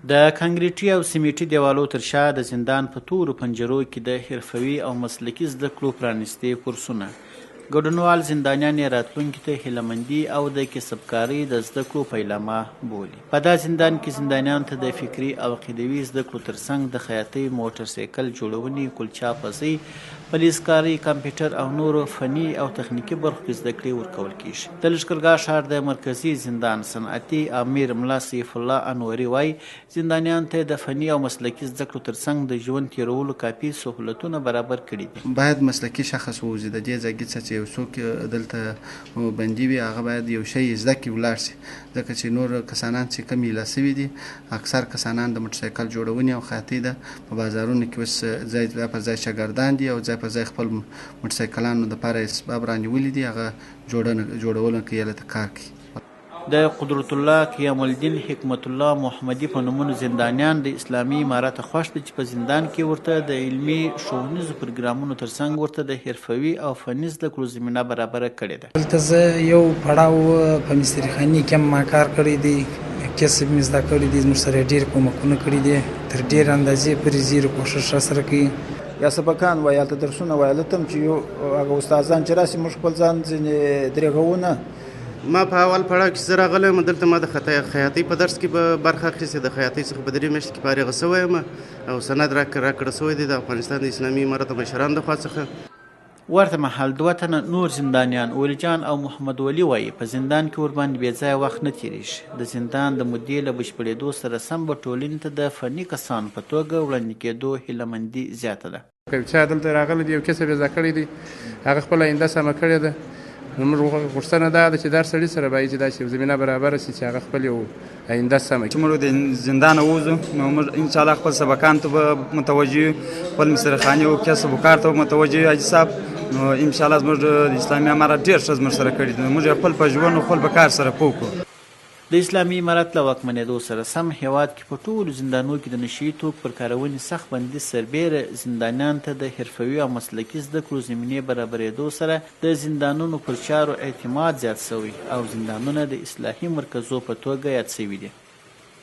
د کانکریټي او سیمیټي دیوالو تر شا د زندان په تورو پنجرو کې د حرفوي او مسلکي زده کړو پرانیستي کورسونه، ګډونوال زندانیان یې راتلونکي ته هیله مندي او د کسبکارۍ د زده کړو پیلامه بولي. په دا زندان کې زندانیانو ته د فکري او عقیدوي زده کړو ترڅنګ د خیاطۍ، موټر سایکل جوړونې، کلچا پزۍ، فلزکارۍ، کمپیوټر او نورو فني او تخنیکي برخو کې زده کړې ورکول کېږي. د لښکرګاه ښار د مرکزي زندان صنعتي امیر ملا سیف الله انوري وايي، زندانیانو ته یې د فني او مسلکي زده کړو ترڅنګ د ژوند تېرولو کافي سهولتونه برابر کړي دي. باید مسلکي شخص ووځي د دې ځایګي څخه چې یو څوک دلته بندي وي هغه باید یو شی زده کړي ولاړ شي، ځکه چې نور کسانان چې کوم ایله شوي دي اکثر کسانان د موټرسایکل جوړونې او خیاطۍ ده په بازارونو کې اوس ځای پر ځای شاګردان دي او ځای پر ځای خپل موټرسایکلانو دپاره یې اسباب رانیولي دي، هغه جوړونه کوي، هلته کار کوي. د قدرت الله، قیام الدین، حکمت الله محمدي په نومونو زندانیان د اسلامي امارته خوښ دي چې په زندان کې ورته د علمي ښوونیزو پروګرامونو ترڅنګ ورته د حرفوي او فني زده کړو زمینه برابره کړې ده. دلته زه یو پړاو په مستري خانې کې هم ما کار کړی دی، کسب مې زده کړی دی، زموږ سره یې ډېر کومکونه کړي دي، تر ډېرې اندازې پورې زیر کوښښ راسره کوي. یا سبقان وایي، هلته درسونه وایي، هلته هم چې یو هغه استادان چې راشي موږ خپل ځان ځینې درېغوو نه. ما په اول پړاو کې زه راغلی یم، دلته ما د خیاطۍ په درس کې به برخه اخیستې، د خیاطۍ څخه په 3 میاشتې کې فارغه شوی یم او سند راکړه شوی دی د افغانستان د اسلامي امارت د مشرانو د خوا څخه. ورته مهال 2 تنه نور زندانیان ولي جان او محمد ولي وایي په زندان کې ورباندې بې ځایه وخت نه تېرېږي، د زندان د مودې له بشپړېدو سره سم به ټولنې ته د فني کسانو په توګه وړاندې کېدو هیله مندي زیاته ده. که یو چا دلته راغلی دی یو کسب یې زده کړی دی هغه خپله آینده سمه کړې ده، نو موږ غوښتنه دا ده چې د هر سړي سره باید چې داسې یو زمینه برابره شي چې هغه خپل یو آینده سمه کړي. چې موږ د زندانه ووځو نو موږ انشاءالله خپل سبقان ته به متوجه یو، خپل مسترخانې او کسب و کار ته به متوجه یو حاجي صاحب. نو انشاءالله زموږ د اسلامي امارت ډېر ښه زموږ سره کړي دي، نو موږ یې خپل په ژوند او خپل په کار سره پوه کړو. د اسلامي امارت له واکمنېدو سره سم هېواد کې په ټولو زندانو کې د نشهيي توکو پر کارونې سخت بندیز سربېره زندانیانو ته د حرفوي او مسلکي زده کړو زمینې برابرېدو سره د زندانونو پر چارو اعتماد زیات شوی او زندانونه د اصلاحي مرکزو په توګه یاد شوي دي.